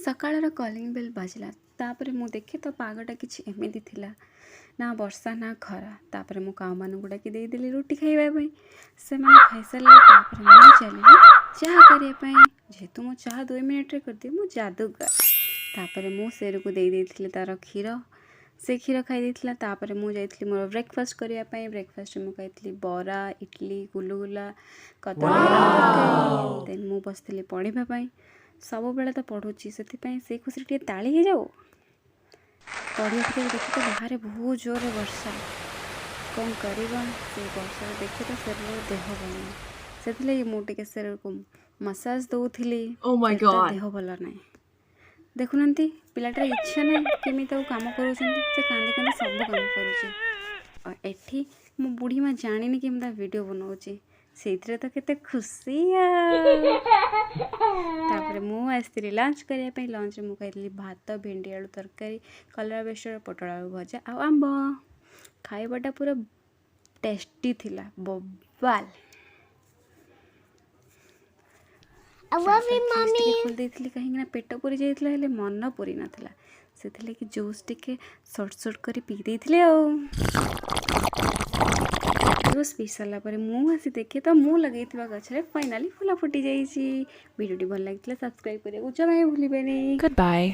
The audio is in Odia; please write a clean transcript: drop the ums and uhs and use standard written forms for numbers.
ସକାଳର କଲିଂ ବେଲ୍ ବାଜିଲା। ତାପରେ ମୁଁ ଦେଖେ ତ ପାଗଟା କିଛି ଏମିତି ଥିଲା, ନା ବର୍ଷା ନା ଖରା। ତାପରେ ମୁଁ କାଉମାନଙ୍କୁ ଡାକି ଦେଇଦେଲି ରୁଟି ଖାଇବା ପାଇଁ। ସେମାନେ ଖାଇସାରିଲେ, ତାପରେ ମୁଁ ଚାଲିଲି ଚାହା କରିବା ପାଇଁ। ଯେହେତୁ ମୁଁ ଚାହା 2 ମିନିଟ୍ରେ କରିଦିଏ, ମୁଁ ଯାଦୁଗର। ତାପରେ ମୁଁ ସେରକୁ ଦେଇ ଦେଇଥିଲି ତା'ର କ୍ଷୀର, ସେ କ୍ଷୀର ଖାଇ ଦେଇଥିଲା। ତାପରେ ମୁଁ ଯାଇଥିଲି ମୋର ବ୍ରେକଫାଷ୍ଟ କରିବା ପାଇଁ। ବ୍ରେକଫାଷ୍ଟରେ ମୁଁ ଖାଇଥିଲି ବରା, ଇଡ଼ଲି, ଗୁଲୁଗୁଲା, କଦଳୀ ଆଳୁ ତରକାରୀ। ଦେନ୍ ମୁଁ ବସିଥିଲି ପଢ଼ିବା ପାଇଁ। ସବୁବେଳେ ତ ପଢ଼ୁଛି, ସେଥିପାଇଁ ସେଇ ଖୁସିରେ ଟିକେ ତାଳି ହେଇଯାଉ। ପଢ଼ିବା ଭିତରେ ଦେଖେ ତ ବାହାରେ ବହୁତ ଜୋରରେ ବର୍ଷା। କ'ଣ କରିବା? ସେ ବର୍ଷାରେ ଦେଖେ ତ ଶରୀରର ଦେହ ଭଲ ନାହିଁ। ସେଥିଲାଗି ମୁଁ ଟିକେ ଶରୀରକୁ ମସାଜ ଦେଉଥିଲି। Oh my ତା God. ଦେହ ଭଲ ନାହିଁ। ଦେଖୁନାହାନ୍ତି, ପିଲାଟାର ଇଚ୍ଛା ନାହିଁ, କେମିତି ତାକୁ କାମ କରୁଛନ୍ତି। ସେ କାନ୍ଦି କାନ୍ଦି ସବୁ କାମ କରୁଛି। ଆଉ ଏଠି ମୋ ବୁଢ଼ୀ ମା ଜାଣିନି କି ମୁଁ ତା ଭିଡ଼ିଓ ବନାଉଛି। ସେଇଥିରେ ତ କେତେ ଖୁସି ଆଉ। ତାପରେ ମୁଁ ଆସିଥିଲି ଲଞ୍ଚ କରିବା ପାଇଁ। ଲଞ୍ଚରେ ମୁଁ ଖାଇଥିଲି ଭାତ, ଭେଣ୍ଡି ଆଳୁ ତରକାରୀ, କଲରା ବେସର, ପୋଟଳ ଆଳୁ ଭଜା ଆଉ ଆମ୍ବ। ଖାଇବାଟା ପୁରା ଟେଷ୍ଟି ଥିଲା, ବବାଲ। I love you, ତାପରେ ଫ୍ରିଜ୍ Mommy. ଟିକେ ଖୋଲି ଦେଇଥିଲି, କାହିଁକିନା ପେଟ ପୁରି ଯାଇଥିଲା ହେଲେ ମନ ପୁରି ନଥିଲା। ସେଥିଲାଗି ଜୁସ୍ ଟିକେ ସର୍ଟ ସର୍ଟ କରି ପିଇ ଦେଇଥିଲି। ଆଉ ଜୁସ୍ ପିଇ ସାରିଲା ପରେ ମୁଁ ଆସି ଦେଖେ ତ ମୁଁ ଲଗେଇଥିବା ଗଛରେ ଫାଇନାଲି ଫୁଲ ଫୁଟି ଯାଇଛି। ଭିଡ଼ିଓଟି ଭଲ ଲାଗିଥିଲା ସବସ୍କ୍ରାଇବ୍ କରିବାକୁ ଜମା ବି ଭୁଲିବେନି। Goodbye.